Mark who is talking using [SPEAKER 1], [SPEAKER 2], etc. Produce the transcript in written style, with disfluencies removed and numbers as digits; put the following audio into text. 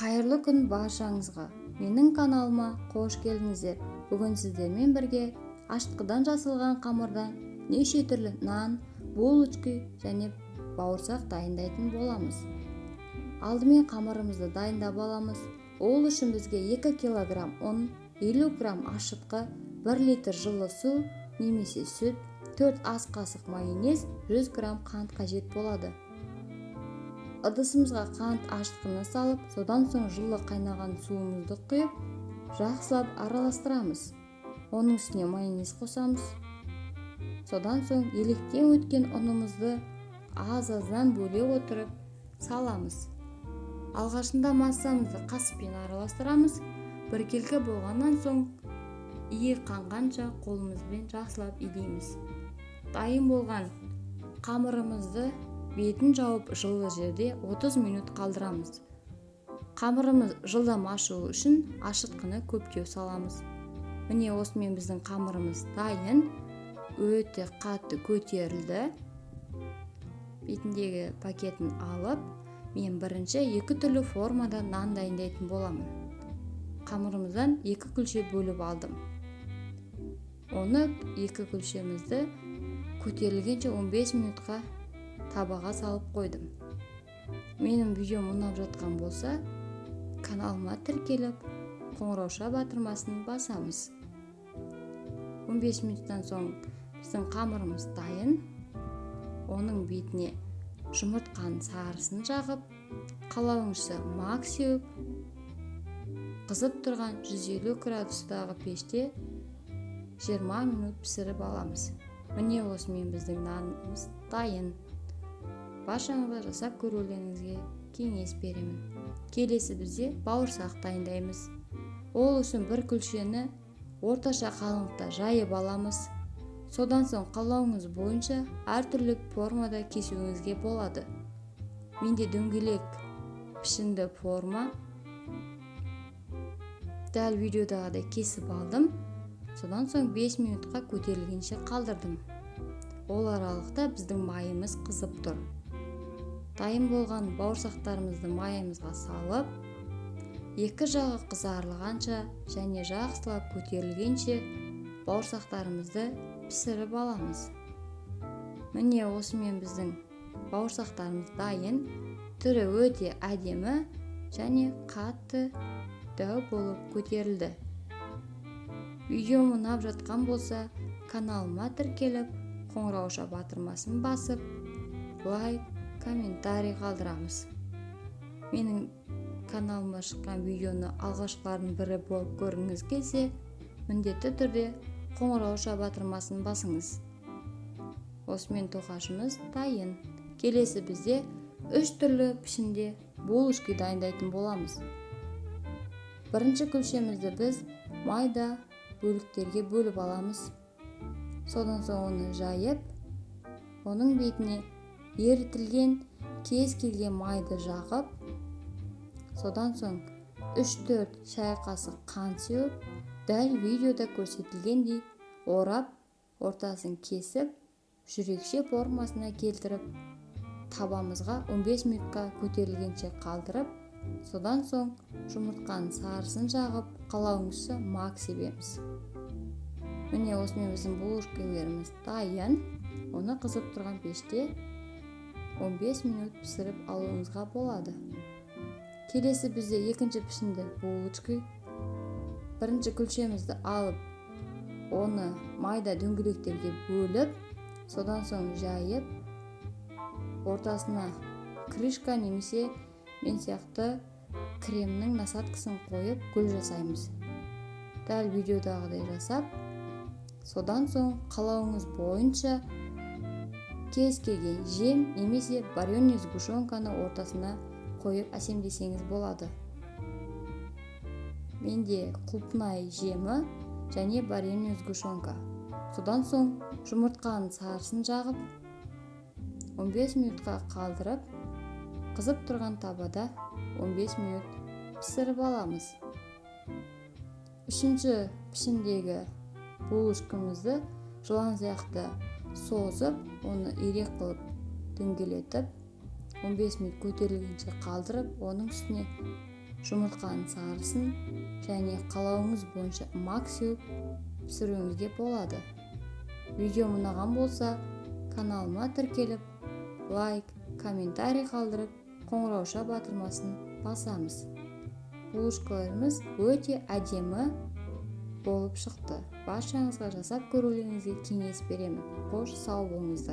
[SPEAKER 1] Қайырлы күн баршаңызға! Менің каналыма қош келдіңіздер. Бүгін сіздермен бірге ашытқыдан жасалған қамырдан неше түрлі нан, булочки және бауырсақ дайындайтын боламыз. Алдымен қамырымызды дайындап аламыз. Ол үшін бізге 2 килограмм ұн, 50 грамм ашытқы, 1 литр жылы су немесе сүт, 4 ас қасық майонез, 100 грамм қант қажет болады. Ыдысымызға қант, ашытқыны салып, содан соң жылы қайнаған суымызды құйып, жақсылап араластырамыз. Оның үстіне майонез қосамыз. Содан соң електен өткен ұнымызды аз-аздан бөле отырып саламыз. Алғашында массамызды қасықпен араластырамыз. Біркелкі болғаннан соң иі қанғанша қолымызбен жақсылап илейміз. Дайын болған қамырымызды бетін жауып, жылы жерде 30 минут қалдырамыз. Қамырымыз жылдам ашуы үшін ашытқыны көптеу саламыз. Міне, осымен біздің қамырымыз дайын, өте қатты көтерілді. Бетіндегі пакетін алып, мен бірінші екі түрлі формада нан дайындайтын боламын. Қамырымыздан екі күлше бөліп алдым. Оны, екі күлшемізді көтерілгенше 15 минутқа табаға салып қойдым. Менің видеом ұнап жатқан болса, каналыма тіркеліп, қоңырауша батырмасын басамыз. 15 минуттан соң біздің қамырымыз дайын. Оның бетіне жұмыртқаның сарысын жағып, қалауыңызша мак сеуіп, қызып тұрған 150 градустағы пеште 20 минут пісіріп аламыз. Міне, осымен біздің нанымыз дайын. Баршаңызға жасап көрулеріңізге кеңес беремін. Келесі бізде бауырсақ дайындаймыз. Ол үшін бір күлшені орташа қалыңдықта жайып аламыз. Содан соң қалауыңыз бойынша әртүрлі формада кесуіңізге болады. Менде дөңгелек пішінді форма, дәл видеодағыдай кесіп алдым. Содан соң 5 минутқа көтерілгенше қалдырдым. Ол аралықта біздің майымыз қызып тұр. Дайын болған бауырсақтарымызды майымызға салып, екі жағы қызарылғанша және жақсылап көтерілгенше бауырсақтарымызды пісіріп аламыз. Міне, осымен біздің бауырсақтарымыз дайын. Түрі өте әдемі және қатты дәу болып көтерілді. Видеом ұнап жатқан болса, каналыма тіркеліп, қоңырауша батырмасын басып, лайк, комментарий қалдырамыз. Менің каналыма шыққан видеоны алғашқылардың бірі болып көргіңіз келсе, міндетті түрде қоңырауша батырмасын басыңыз. Осымен тоқашымыз дайын. Келесі бізде үш түрлі пішінде булочки дайындайтын боламыз. Бірінші күлшемізді біз майда бөліктерге бөліп аламыз. Содан соң оны жайып, оның бетіне ерітілген кез келген майды жағып, содан соң 3-4 шай қасық қант сеуіп, дәл видеода көрсетілгендей орап, ортасын кесіп, жүрекше формасына келтіріп, табамызға 15 минутқа көтерілгенше қалдырып, содан соң жұмыртқаның сарысын жағып, қалауыңызша мак себеміз. Міне, осымен біздің булочкаларымыз дайын. Оны қызып тұрған пеште 15 минут пісіріп алуыңызға болады. Келесі бізде екінші пішінді булочки. Бірінші күлшемізді алып, оны майда дөңгелектерге бөліп, содан соң жайып, ортасына крышка немесе мен сияқты кремнің насадкасын қойып, гүл жасаймыз. Дәл видеодағыдай жасап, содан соң қалауыңыз бойынша кез келген жем немесе вареный сгущенканы ортасына қойып әсемдесеңіз болады. Менде құлпынай жемі және вареный сгущенка. Содан соң жұмыртқаның сарысын жағып, 15 минутқа қалдырып, қызып тұрған табада 15 минут пісіріп аламыз. Үшінші пішіндегі булочкамызды жылан сияқты созып, оны ирек қылып дөңгелетіп, 15 минут көтерілгенше қалдырып, оның үстіне Жұмыртқаның сарысын және қалауыңыз бойынша мак сеуіп пісіруіңізге болады. Видеом ұнаған болса, каналыма тіркеліп, лайк, комментарий қалдырып, қоңырауша батырмасын басамыз. Булочкаларымыз өте әдемі болып шықты. Баршаңызға жасап көрулеріңізге кеңес беремін. Қош, сау болыңыздар!